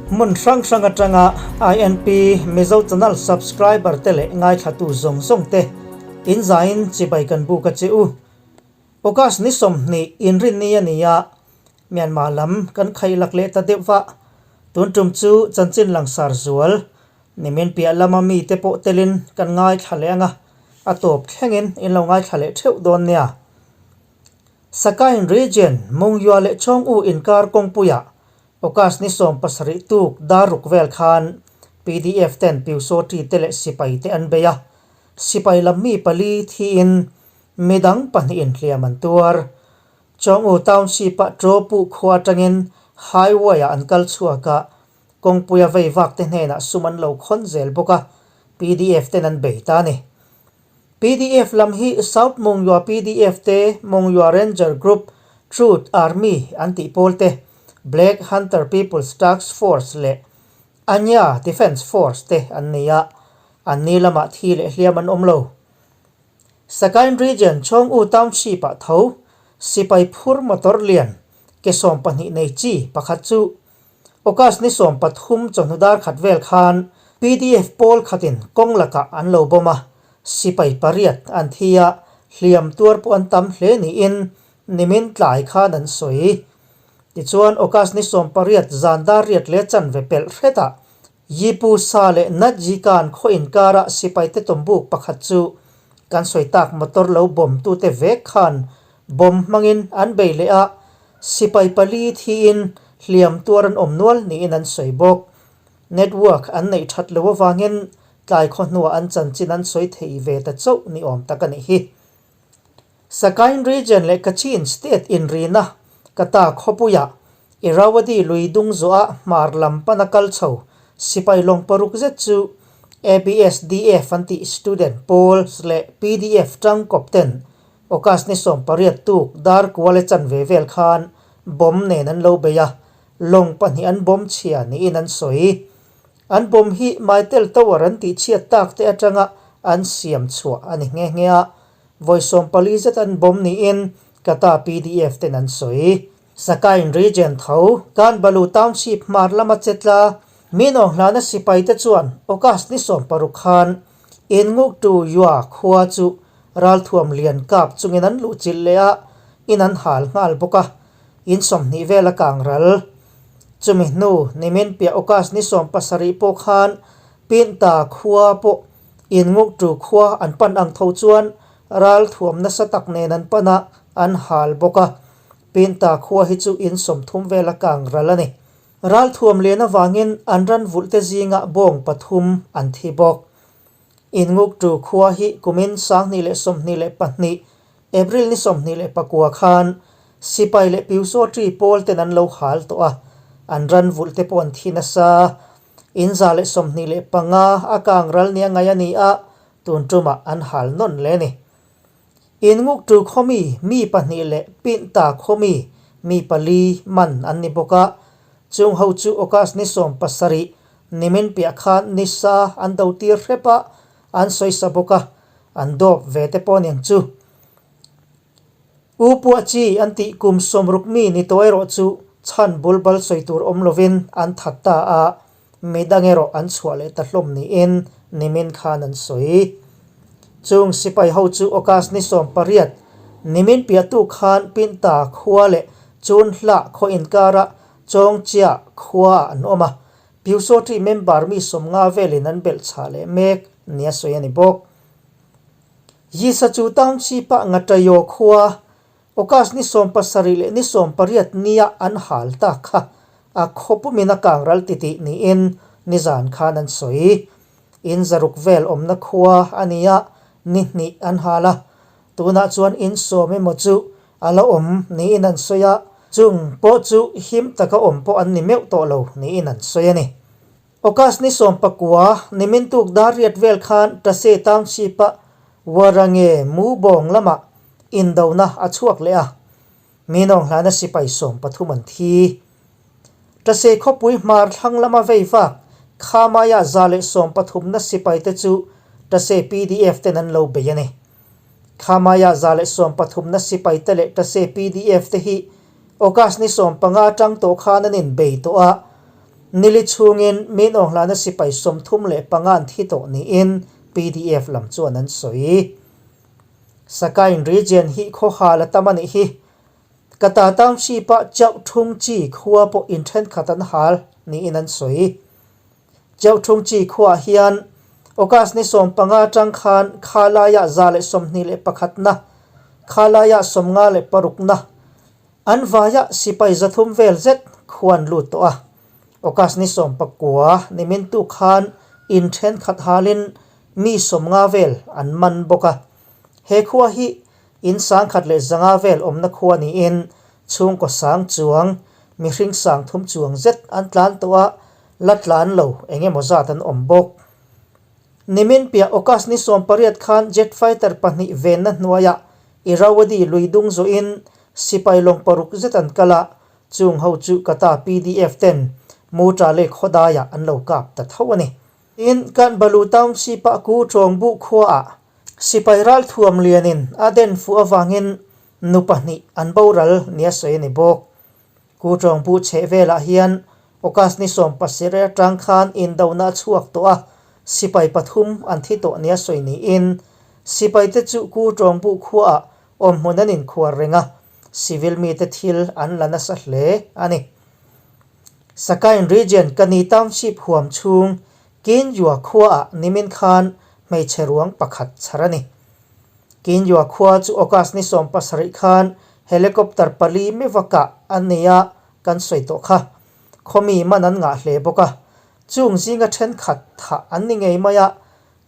Hmun hrang hrang atanga INP Mizo Channel subscriber te leh ngaithlatu zawng zawng te in zain chibai kan buk a che u. August ni 20 inrinni a ni a, Myanmar lam kan khaih lak leh ta deuh va. Tun tum chu chanchin langsar zual nimin piah lama mite pawh telin kan ngaithla leh ang a, a tawp thlengin in lo ngaithla leh theuh dawn nia. Sakain Region, Mungyua leh Chawng U inkar kawngpuiah August ni 70 tuk dar ruk vel khan PDF ten Pyusawṭi te leh sipai te an bei a, sipai lam mi pali thiin midang pahnihin hliam an tuar. Chawng U Township-a Ṭawpu khua atangin highway-ah an kal chhuak a, kawngpuia vei vak te hnenah sum an lo khawn zel bawk a, PDF ten an bei ta a ni. PDF lam hi South Mongyua PDF te, Mongyua Ranger Group, Truth Army an tih pawl te, Black Hunter People's Task Force leh Anya Defence Force te an ni a, an ni lamah thi leh hliam an awm lo. Sagaing Region Chawng-U Township-ah tho sipai phur motor lian ke 12 nei chi pakhat chu August ni 13 chawhnu dar khat vel khan PDF pawl khatin kawng lakah an lo bawm a, sipai pariat an thi a, hliam tuar pawh an tam hle niin nimin tlai khan an sawi. Tichuan August ni 18 zan dar riat leh chanve pelh hretah Yipu Sa leh Natjikan khaw inkara sipai te tawmbuk pakhat chu kan sawi tak motor lo bawm tute vek khan bawm hmangin an bei leh a, sipai pali thiin hliam tuar an awm nual niin an sawi bawk. Network an neih that lo avangin tlai khaw hnuah an chanchin an sawi thei ve ta chauh ni awm tak a nih hi. Sagaing Region leh Kachin State inrina Kata khawpuiah Irrawaddy lui dung zawha hmar lam pana kal chho sipai lawng paruk zet chu ABSDF an tih student pawl leh PDF tangkawp ten August ni 18 tuk dar kual e chanve vel khan bomb nen an lo bei a, lawng pahnih an bomb chhia niin an sawi. An bomb hi Mytel Tower an tih chhiat tak te atanga an siam chhuah a ni nghe nghe a, vawi 14 zet an bomb niin Kata PDF ten an sawi. Sakain Region tho, Kanbalu Township hmar lama chetla Minawng hlana sipai te chuan August ni 60 khan Innguktu Yua khua chu ralthuam lian kap chungin an luh chilh leh a, in an hal nghal bawk a, in 20 vel a kang ral. Chumi hnu nimin piah August ni 70 pawh khan Pinta khua pawh Innguktu khua an pan ang tho chuan ralthuam nasa tak nen an pan a, an hal bawk a. Pinta khua hi chu in 30 vel a kang ral a ni. Ralthuam lian avangin an ran vulh te zingah bawng pathum an thi bawk. Innguktu khua hi kumin 2022 April ni 29 khan sipai leh Pyusawṭi pawl ten an lo hal tawh a, an ran vulh te pawh an thi nasa. In 125 a kang ral nia ngai a ni a, tun tumah an hal nawn le a ni. Innguktu khawmi mi pahnih leh Pinta khawmi mi pali man an ni bawk a, chung ho chu August ni 17 nimin piah khan nisa an do tir hrep a, an sawi sa bawk a, an dawp ve te pawh aniang chu. U puah chi an tih kum 60 mi ni tawh erawh chu chhan bul bal sawi tur awm lovin an that ta a, midang erawh an chhuah leh ta hlawm niin nimin khan an sawi. Chung sipai ho chu August ni 18 nimin piahtu khan Pinta khua leh Chun Hlah khaw inkara Chawngchia khua an awm a, Pyusawṭi member mi 50 velin an belh chhah leh mek nia sawi a ni bawk. Yisa chu Township-a Ngatayo khua August ni 70 leh ni 18 nia an hal ta kha a khawpumin a kang ral titih niin nizan khan an sawi. In 600 vel awmna khua a ni a, ni hnih an hal a. Tunah chuan in 10 emaw chu a la awm niin an sawi a, chung pawh chu him taka awm pawh an ni meuh tawh lo niin an sawi a ni. August ni 19 nimin tuk dar riat vel khan Tase Township-a Warange Mubawng lamah indona a chhuak leh a, Minawng hlana sipai 13 an thi. Tase khawpui hmar thlang lama vei vak Khamaya 130 na sipai te chu Tase PDF ten an lo bei a ni. Khamaya 130 na sipai te leh Tase PDF te hi August ni 15 atang tawh khan an inbei tawh a. Nili chhungin Min Aung Hlaina sipai 35 an thi tawh niin pdf lam chuan an sawi. Sakain region hi khawhal a tam a nih hi. Kata Township-a Chauh Thung Chi khua pawh in thenkhat an hal niin an sawi. Chauh Thung Chi khuaah hian August ni 15 atang khan khalaiah 121 na, khalaiah 56 na, an vaiah sipai 300 vel zet khua an lut tawh a. August ni 19 nimin tuk khan in thenkhat halin mi 50 vel an man bawk a. He khua hi In 1100 vel awmna khua niin chhungkaw sang chuang, mihring 3000 chuang zet an tlan tawh a, la tlan lo eng emaw zat an awm bawk. Nimin piah August ni 18 khan jet fighter pahnih venna hnuaiah Irrawaddy lui dung zawhin sipai lawng paruk zet an kal a, chung ho chu Kata pdf ten Muta Lake khawdaiah an lo kap ta tho a ni. Tin, Kanbalu Township-a Ku Chawngbuh khuaah sipai ralthuam lianin a den fuh avangin nu pahnih an boral nia sawi a ni bawk. Ku Chawngbuh chheh velah hian August ni 17 atang khan indona a chhuak tawh a, sipai pathum an thi tawh nia sawi niin sipaite chu Ku Chawngbuh khuaah awmhmun an inkhuar reng a, civil mite thil an la nasa hle a ni. Sakain Region Kani Township huam chhung Kinjua khuaah nimin khan hmeichhe ruang pakhat chhar a ni. Kinjua khua chu August ni 17 khan helicopter pali meva kah an nei a, kan sawi tawh kha. Khawmi man an ngah hle bawk a. Chung zinga thenkhat thah an ni ngei mai a,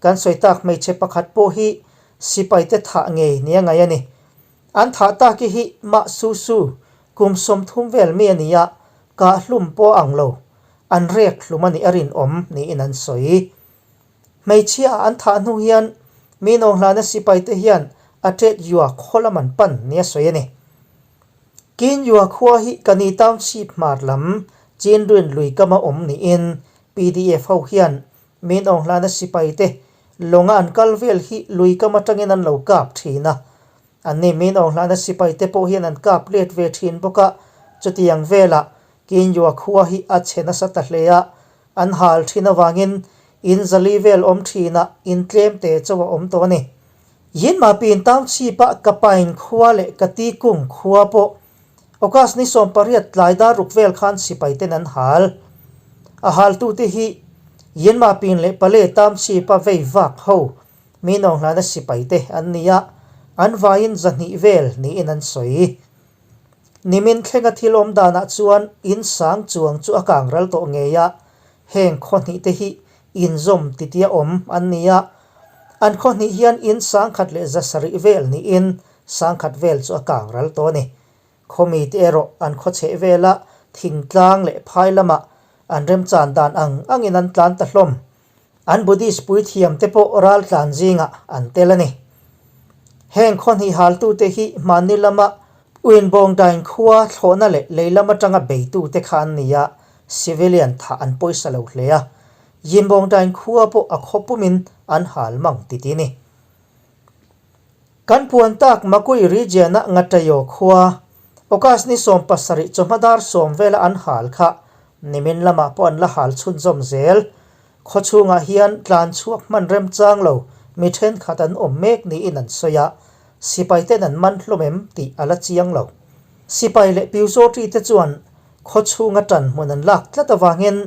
kan sawi tak hmeichhe pakhat pawh hi sipaite thah ngei nia ngaih a ni. An thah tak i hi mah su su kum 30 vel mi a ni a, kah hlum pawh a ang lo. An rek hlum a nih a rinawm niin an sawi. Hmeichhia an thah hnu hian mi nawnghlana sipaite hian a tet yua khaw lam an pan nia sawi a ni. Kin yua khua hi Kani Township hmar lam Chinduin lui kama awm niin pdf ho hian Min awnghlana sipaite lawnga an kal vel hi lui kam atangin an lo kap thin a. Anni min awnghlana sipaite pawh hian an kap let ve thin bawk a, chutiang velah Kinyua khua hi a chhe nasa ta hle a, an hal thin avangin in zali vel awm thinah in tlem te chauh a awm tawh a ni. Yinmapin Township-a Kapain khua leh Katikung khua pawh August ni 18 tlai dar ruk vel khan sipaiten an hal. A haltute hi Yinmapin leh Pale Township-a vei vak ho mi nawnghlana sipaite an ni a, an vaiin 200 vel niin an sawi. Nimin thlenga thil awm danah chuan in sang chuang chu a kang ral tawh ngei a, heng khaw hnihte hi inzawm titia awm an ni a, an khaw hnih hian in 1170 vel niin 10,000 vel chu a kang ral tawh a ni. Khawmite erawh an khaw chheh vela thingtlang leh phai lamah an remchan dan ang angin an tlan ta hlawm. An Buddhist puithiamte pawh ral tlan zingah an tel a ni. Heng khaw hnih haltute hi hmanni lama Uinbawngdain khua thlawhna leh lei lam atanga beitute kha an ni a, civilian thah an pawisa lo hle a. Yinbawngdain khua pawh a khaw pumin an hal mang ti ti ni. Kan puan tak Makui region-a Ngatayo khua, August ni 17 chawhma dar 10 vela an hal kha nimin lamah pawh an la hal chhunzawm zel. Khaw chhungah hian tlan chhuak hman remchang lo mi thenkhat an awm mek niin an sawi a, sipaiten an man hlawm em tih a la chiang lo. Sipai leh Piuzawṭi te chuan khaw chhunga ṭan hmun an lak tlat avangin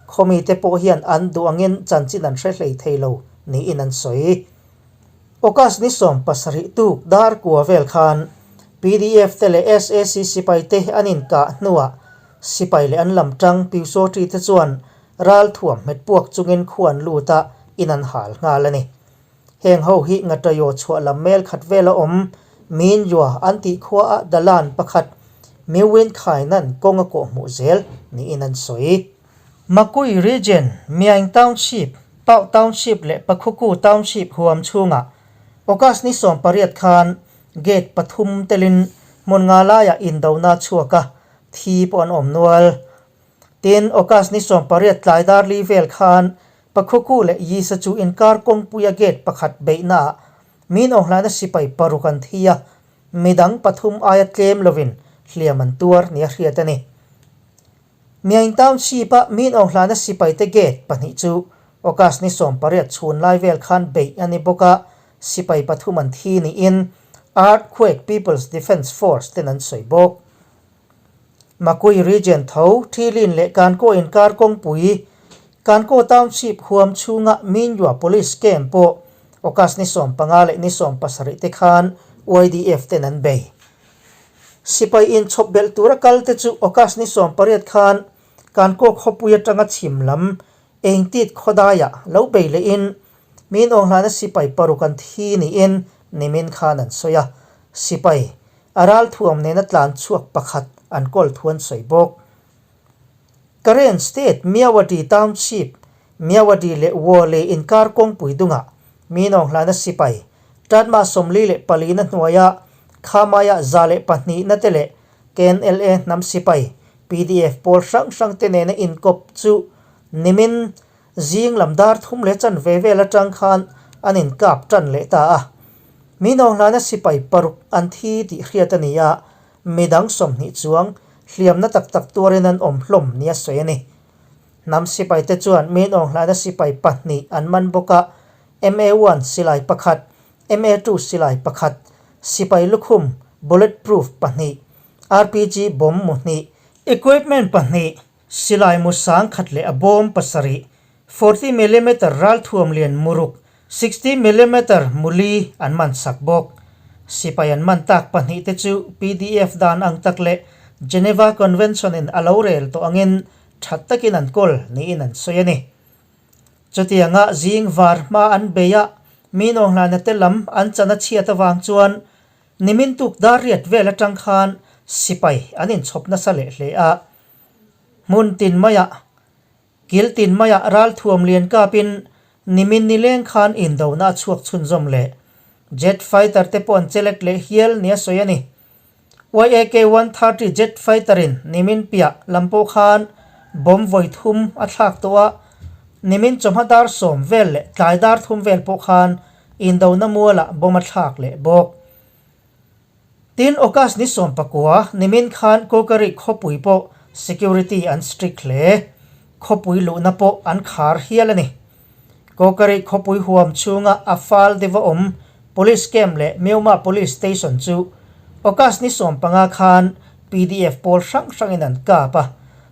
khaw mite pawh hian an duh angin chanchin an hre hlei thei lo niin an sawi. August ni 17 tuk dar kua vel khan pdf te leh sac sipai te an inkah hnuah sipai leh an lam tang Piusawṭi te chuan ral thuam hmet puak chungin khu an lut a, in an hal nghal a ni. Heng ho hi Ngatayo chhuah lam mel khat vela awm Minyua an tih khuaah Dalan pakhat Miwin Khainan kawng a kawh hmuh zel niin an sawi. Makui Region, Myaing Township, Pau Township leh Pakhuku Township huam chhungah August ni 18 khan gate pathum telin hmun nga laiah indona a chhuak a, thi pawh an awm nual. Tin, August ni 18 tlai dar li vel khan Pakhuku leh Yisa chu inkar kawngpuia gate pakhat beihnaah min awnghlana sipai paruk an thi a, midang pathum aia tlem lovin hliam an tuar nia hriat a ni. Myaing Township-a Min Aung Hlana sipaite gate pahnih chu August ni 18 chhun lai vel khan beih a ni bawk a, sipai pathum an thi niin Earthquake People's Defence Force ten an sawi bawk. Makui Region tho, Thilin leh Kankaw inkar kawngpui, Kankaw Township huam chhunga Minyua Police Camp pawh August ni 15 leh ni 17 te khan YDF ten an bei. Sipai inchhawp belh tura kal te chu August ni 18 khan Kankaw khawpui atanga chhim lam Engtit khawdaiah lo bei lehin Min Aung Hlana sipai paruk an thi niin nimin khan an sawi a, sipai a ralthuam nena tlan chhuak pakhat an kawl thu an sawi bawk. Karen State Myawaddy Township, Myawaddy leh Wole inkar kawngpui dungah Min Aung Hlana sipai Tatma 44 na hnuaia Khamaiah 102 na te leh KNLA hnam sipai PDF pawl hrang hrang te nena inkawp chu nimin zing lam dar thum leh chanve vel atang khan an inkap tan leh ta a. Min Aung Hlana sipai paruk an thi tih hriat a ni a, midang 20 chuang hliamna tak tak tuarin an awm hlawm nia sawi a ni. Hnam sipai te chuan Min Aung Hlana sipai pahnih an man bawk a, MA-one silai pakhat, MA-two silai pakhat, sipai lukhum bullet proof pahnih, RPG bomb mu hnih, equipment pahnih, Silai mu sangkhat leh a bawm pasarih, 40 millimeter ralthuam lian muruk, 60 millimeter muli an man sak bawk. Sipai an man tak pahnih te chu PDF dan ang tak leh Geneva Convention in a lo rel tawh angin that takin an kawl niin an sawi a ni. Chutianga zing var hma an bei a, mi nawnghlana te lam an chan a chhiat avang chuan nimin tuk dar riat vel atang khan sipai an inchhawp nasa leh hle a. Hmun tin maiah, kil tin maiah ralthuam lian kapin nimin nileng khan indona a chhuak chhunzawm leh jet fighter te pawh an chelek leh hial nia sawi a ni. YAK-130 jet fighter in nimin piah lam pawh khan bomb vawi thum a thlak tawh a, nimin chawhma dar sawm vel leh tlai dar thum vel pawh khan indona mualah bomb a thlak leh bawk. Tin, August ni 19, nimin khan Kokari khawpui pawh security an strict hle. Khawpui luhna pawh an khar hial a ni. Kokari khawpui huam chhunga a fal deuha awm Police Camp leh Myanmar Police Station chu August ni 15 khan PDF pawl hrang hrangin an kap a,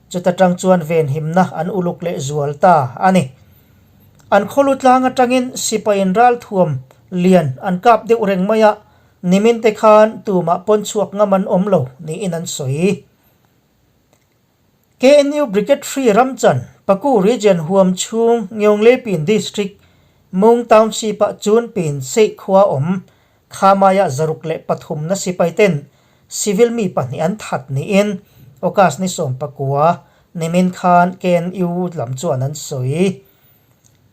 chuta tang chuan venhimna an uluk leh zual ta a ni. An khawlu tlang atangin sipaiin ralthuam lian an kap deuh reng mai a, Nimin te khan tumah pawn chhuak ngam an awm lo niin an sawi. KNU Brigade Three Ramchan, Paku Region huam chhung Ngeunglepin District, Mung Township-ah Chunpin Seih khua awm Khamaiah 603 na sipai ten civil mi pahnih an that niin August ni 19 nimin khan KNU lam chuan an sawi.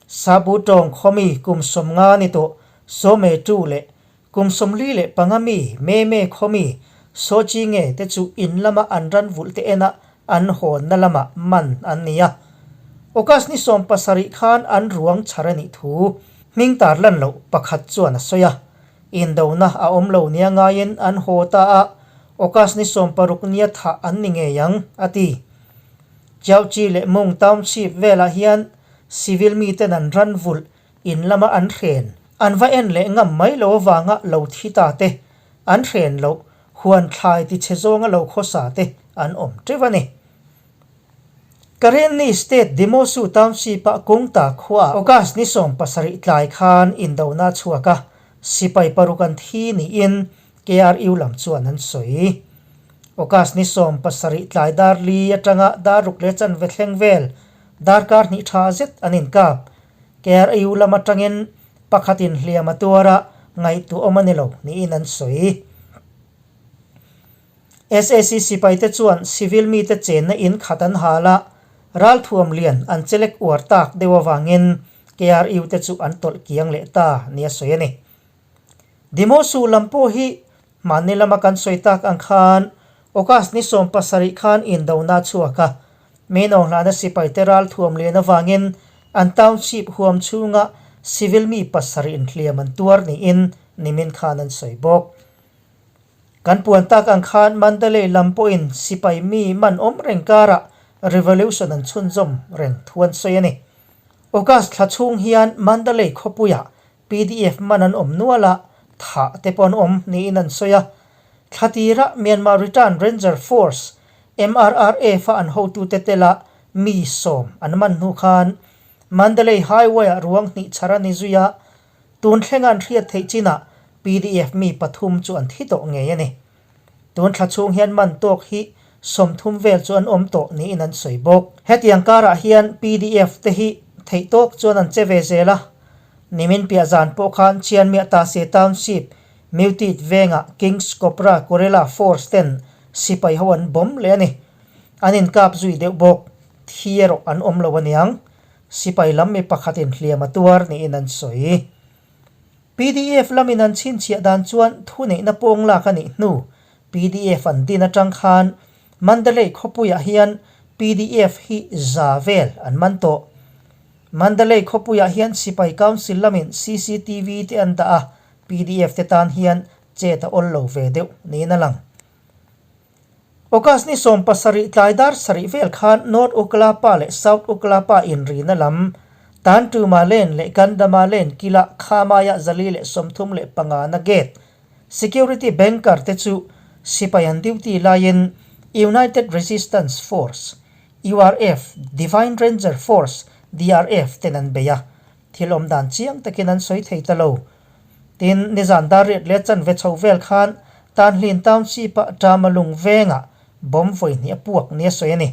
Sabu tawng khawmi kum 50 ni tawh Sawme Tu leh kum 45 mi Meme khawmi Sochi nge te chu in lama an ran vulh te ena an hawnna lamah man an ni a. August ni 17 khan an ruang chhar a nih thu hming tar lan loh pakhat chuan a sawi a. Indona a awm lo nia ngaiin an haw ta a, August ni 16 nia thah an ni ngei ang, a ti. Chiaochi leh Mung Township velah hian civil miten an ran vulh in lama an hren an va en leh ngam mai lo avanga lo thi ta te, an hren loh huan thlai ti chhe zawnga lo khawsa te an awm teuh a ni. Karenni State Demosu Township-ah Kungta khuaah August ni 17 tlai khan indona a chhuak a, sipai paruk an thi niin KRU lam chuan an sawi. August ni 17 tlai dar li atanga dar ruk leh chanve thleng vel darkar hnih tha zet an inkap. KRU lam atangin pakhatin hliam a tuar a, ngaihtuah awm a ni lo niin an sawi. SAC sipai te chuan civil mite chenna in khat an hal a, ralthuam lian an chelek uar tak deuh avangin KRU te chu an tawlh kiang leh ta nia sawi a ni. Dimosu lam pawh hi hmanni lama kan sawi tak ang khan August ni 17 khan indona a chhuak a, Min Aung Hlana sipai te ralthuam lian avangin an township huam chhunga civil mi pasarih inhliam an tuar niin nimin khan an sawi bawk. Kan puan tak ang khan Mandalay lam pawhin sipai mi man awm reng karah revolution an chhunzawm reng thu an sawi a ni. August thla chhung hian Mandalay khawpuiah PDF man an awm nual a, thah te pawh an awm niin an sawi a. Thla tirah Myanmar Return Ranger Force, MRRF, a an hotute tela mi sawm an man hnu khan Mandalay Highway-ah ruang hnih chhar a ni zui a, tun thlenga an hriat theih chinah PDF mi pathum chu an thi tawh ngei a ni. Tun thla chhung hian man tawk hi 30 vel chu an awm tawh niin an sawi bawk. Hetiang karah hian PDF te hi theih tawk chuan an che ve zel a, nimin piah zan pawh khan Chianmiah Tase Township, Mewtit vengah Kings Cobra Guerrilla Force ten sipai ho an bawm leh a ni. An inkap zui deuh bawk. Thi erawh an awm lo aniang. Sipai lam mi pakhatin hliam a tuar niin an sawi. Pdf lamin an chhinchhiah dan chuan thuneihna pawng lak a nih hnu pdf an din atang khan Mandalay khawpuiah hian pdf hi za vel an man tawh. Mandalay khawpuiah hian Sipai Council lamin cctv te an dah a, pdf te tan hian chet a awl lo ve deuh niin a lang. August ni 17 tlai dar sarih vel khan North Uklapa leh South Uklapa inrina lam Tantuma Lane leh Gandama Lane kila Khamaya 435 na gate security banker te chu sipai an duty laiin United Resistance Force, URF, Divine Ranger Force, DRF, ten an bei a, thil awm dan chiang takin an sawi thei ta lo. Tin, nizan dar riat leh chanve chho vel khan Tanhlin Township-a Ṭamalung vengah bomb vawi hnih a puak nia sawi a ni.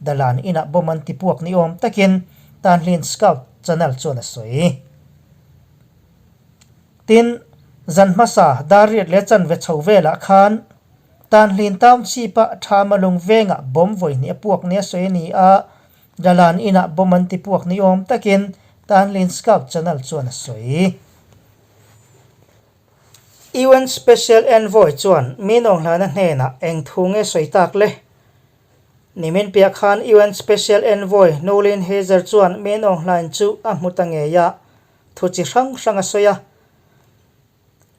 Dalan inah bomb an ti puak ni awm takin Tanhlin Scout Channel chuan a sawi. Tin, zan hmasa dar riat leh chanve chho velah khan Tanhlin Township-a Ṭhamalung vengah bomb vawi hnih a puak nia sawi a ni a, Dalan inah bomb an ti puak ni awm takin Tanlin Scout Channel chuan a sawi. UN Special Envoy chuan Min Aung Hlaina hnenah eng thu nge sawi tak le? Nimin piah khan UN Special Envoy Noeleen Heyzer chuan Min Aung Hlain chu a hmu ta ngei a, thu chi hrang hrang a sawi a.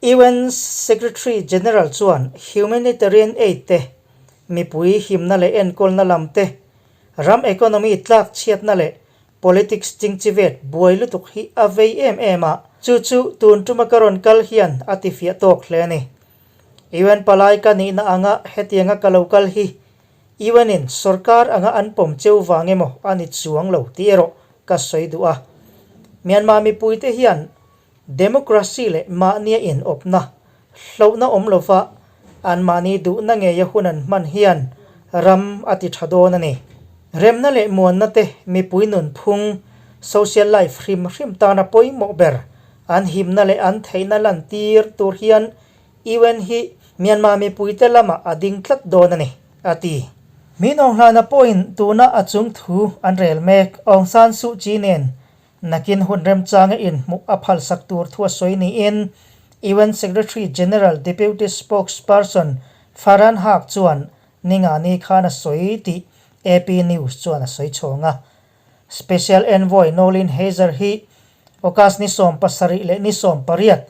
UN Secretary General chuan humanitarian aid te, mipui himna leh enkawlna lam te, ram economy tlak chhiatna leh politics chingchivet buai lutuk hi a vei em em a, chu chu tun tuma ka rawn kal hian a tifiah tawk hle a ni. UN palai ka nihna anga hetianga ka lo kal hi UN in sorkar anga an pawm cheu vang emaw a ni chuang lo tih erawh ka sawi duh a. Myanmar mipuite hian Democracy leh mahnia inawpna, hlauhna awm lova anmahni duhna ngeia hun an hman hian ram a ti tha dawn a ni. Remna leh muanna te mipui nunphung, social life, hrim hrim tana pawimawh ber an himna leh an theihna lantir tur hian UN hi Myanmar mipuite lamah a ding tlat dawn a ni, a ti. Min Aung Hlana pawhin tuna a chung thu an rel mek Aung San Suu Kyi nen Nakin hun remchanga inhmuh a phalsak tur thu a sawi niin UN Secretary General Deputy Spokesperson Farhan Haq chuan Ningani khan a sawi tih AP News chuan a sawi chhawng a. Special Envoy Noeleen Heyzer hi August ni 17 leh ni 18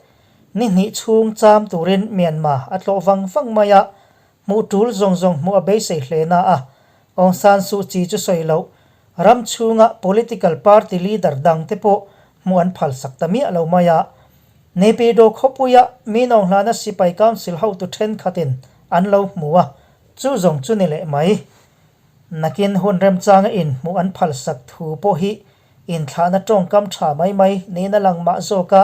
ni hnih chhung cham turin Myanmar a tlawh vang vang mai a, Hmuh tul zawng zawng hmuh a beisei hle na a, Aung San Suu Kyi chu sawi loh, ram chhunga political party leader dang te pawh hmuh an phalsak ta miah lo mai a. Naypyidaw khawpuia Min Aung Hlana sipai council hotu thenkhatin an lo hmu a, chu zawng chu ni leh mai. Nakin hun remchanga inhmuh an phalsak thu pawh hi inthlahna tawngkam tha mai mai niin a lang mah zawk a,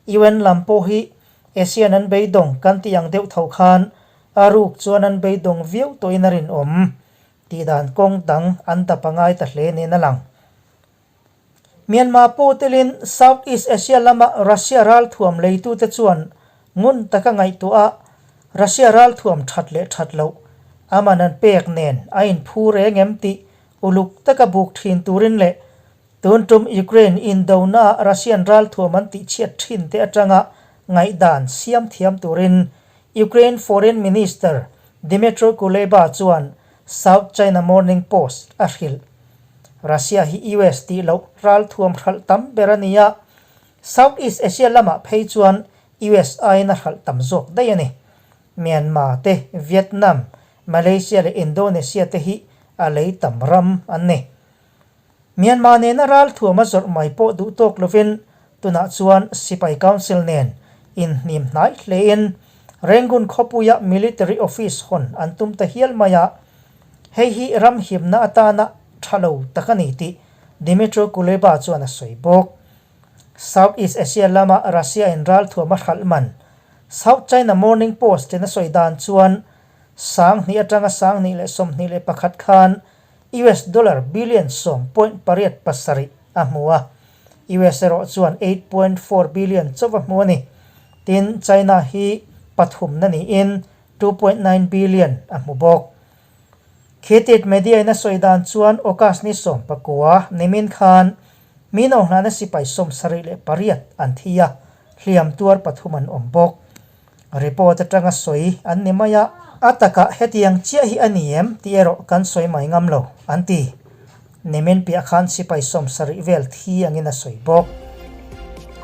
UN lam pawh hi ASEAN an beidawng kan tih ang deuh tho khan a ruk chuan an beidawng viau tawhin a rinawm tih dan kawng dang an dap a ngai ta hle niin a lang. Myanmar pawh telin South East Asia lama Russia ralthuam leitute chuan ngun taka ngaihtuah a Russia ralthuam that leh that loh a man an pek nen a inphu reng em tih uluk taka buk thin turin leh Tun tum Ukraine indonaah Russian ralthuam an tihchhiat thin te atanga ngaihdan siam thiam turin Ukraine Foreign Minister Dmytro Kuleba chuan South China Morning Post a hrilh. Russia hi US tih loh ralthuam hralh tam ber a ni a, Southeast Asia lamah phei chuan US aiin a hralh tam zawk daih a ni. Myanmar te, Vietnam, Malaysia leh Indonesia te hi a lei tam ram an ni. Myanmar nena ralthuam a zawrh mai pawh duh tawk lovin tunah chuan Sipai Council nen inhnim hnai hlein Rangoon khawpuia Military Office hawn an tum ta hial mai a, hei hi ram himna atana tha lo tak a ni tih Dmytro Kuleba chuan a sawi bawk. South East Asia lama Russia in ralthuam a hralh man South China Morning Post in a sawi dan chuan 2000 atanga 2021 khan US dollar billion 10.87 a hmu a, US erawh chuan 8.4 billion chauh a hmu a ni. Tin, China hi pathumna niin 2.9 billion a hmu bawk. Khitit media in a sawi dan chuan August ni 19 nimin khan mi nohnahna sipai 78 an thi a, hliam tuar pathum an awm bawk. Report atanga sawi an ni mai a. A takah hetiang chiah hi a ni em tih erawh kan sawi mai ngam lo, an ti. Nimin piah khan sipai 70 vel thi angin a sawi bawk.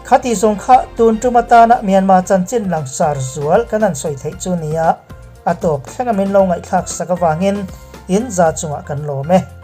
Khati zawng kha tun tum atana Myanmar chanchin langsar zual kan han sawi theih chu nia, a tawp thlenga min lo ngaihthlak sak avangin in za chungah kan lawm e.